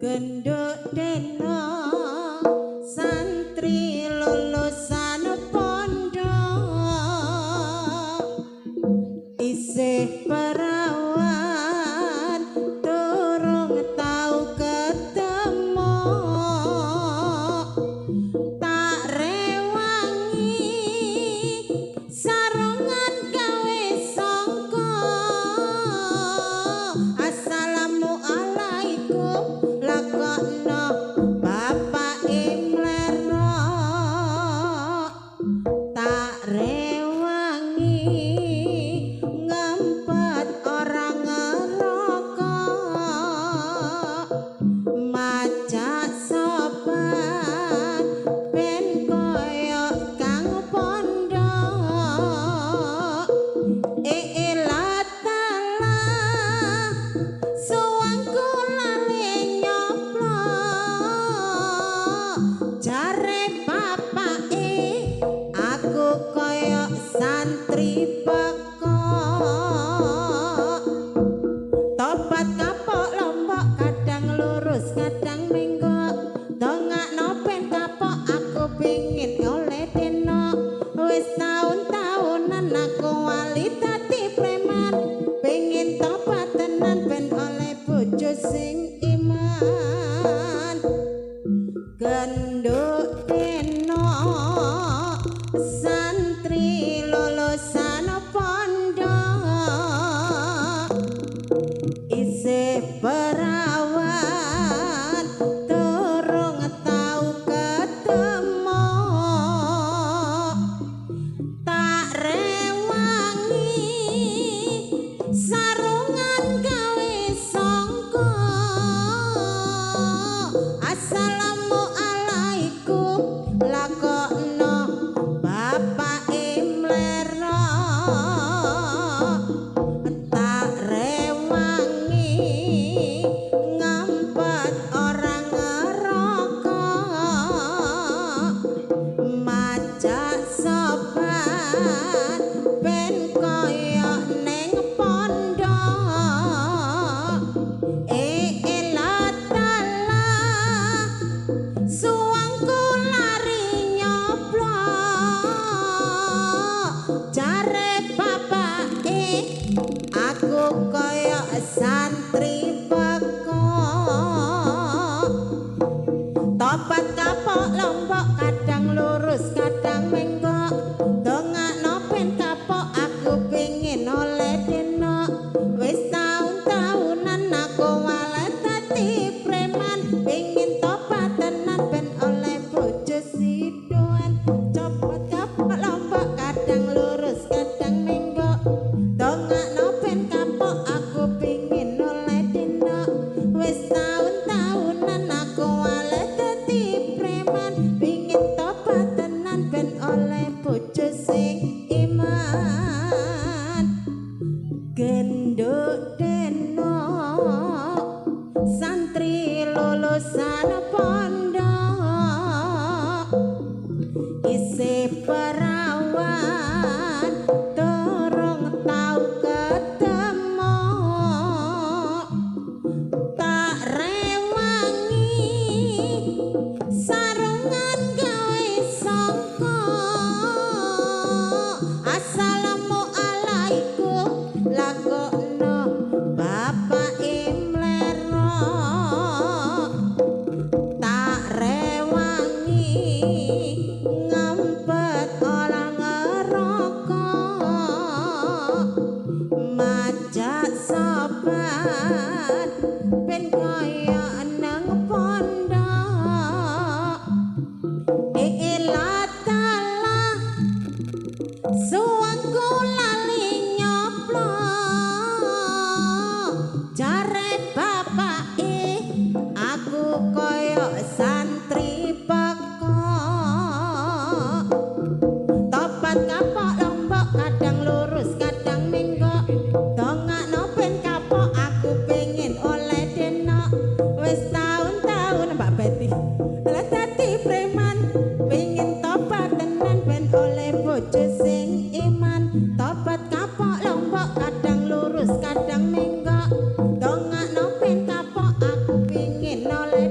Genduk deno santri lulusan pondok isih perawan durung tau ketemu, tak rewangi sarungan gawe sangka. Assalamualaikum lakokno bapake mlero, tak rewangi ngempet ora ngerokok, macak sopan ben koyo kang pondok. Elah suwangku lali nyoplok, jare bapake aku koyo santri pekok. Tobat kapok lombok kadang lurus kadang menggok, dongakno ben kapok aku pingin oleh deno. Wis taun-taunan aku wali dadi preman, pingin tobat tenan ben oleh bojo sing iman. Genduk deno santri lulusan pondok isih perawan durung tau ketemu, tak rewangi sarungan gawe sangka. Assalamualaikum lakokno bapake mlero, tak rewangi ngempet ora ngerokok, macak sopan ben koyo ning pondok. Elah talah suwangku lari nyoplok, jare bapake aku koyo santri pekok. Tobat kapok lombok kadang lurus kadang menggok, dongakno ben kapok aku pingin oleh deno. Wis taun-taunan aku wale dadi preman, pingin tobat tenan ben oleh bojo sidoan. Copot kapok lombok kadang lurus kadang menggok, dongakno ben kapok aku pingin oleh deno. Wis taun-taunan aku wale dadi preman, pingin tobat tenan ben oleh bojo sing iman. Genduk deno santri lulusan pondok isih perawan durung tau ketemu, tak rewangi sarungan gawe sangka. Assalamualaikum lakokno bapake mlero, tak rewangi ngempet ora ngerokok, macak sopan ben koyo nang pondok. Elah talah suwangku lali nyoplok, jare bapake aku koyo santri pekok. Tobat kapok lombok kadang lurus kadang menggok, dongakno ben kapok aku pengin oleh deno. Wis taun-taun Mbak Betty lah dadi preman, pingin tobat tenan ben oleh bojo sing iman. Tobat kapok lombok kadang lurus kadang menggok, dongakno ben kapok aku pingin oleh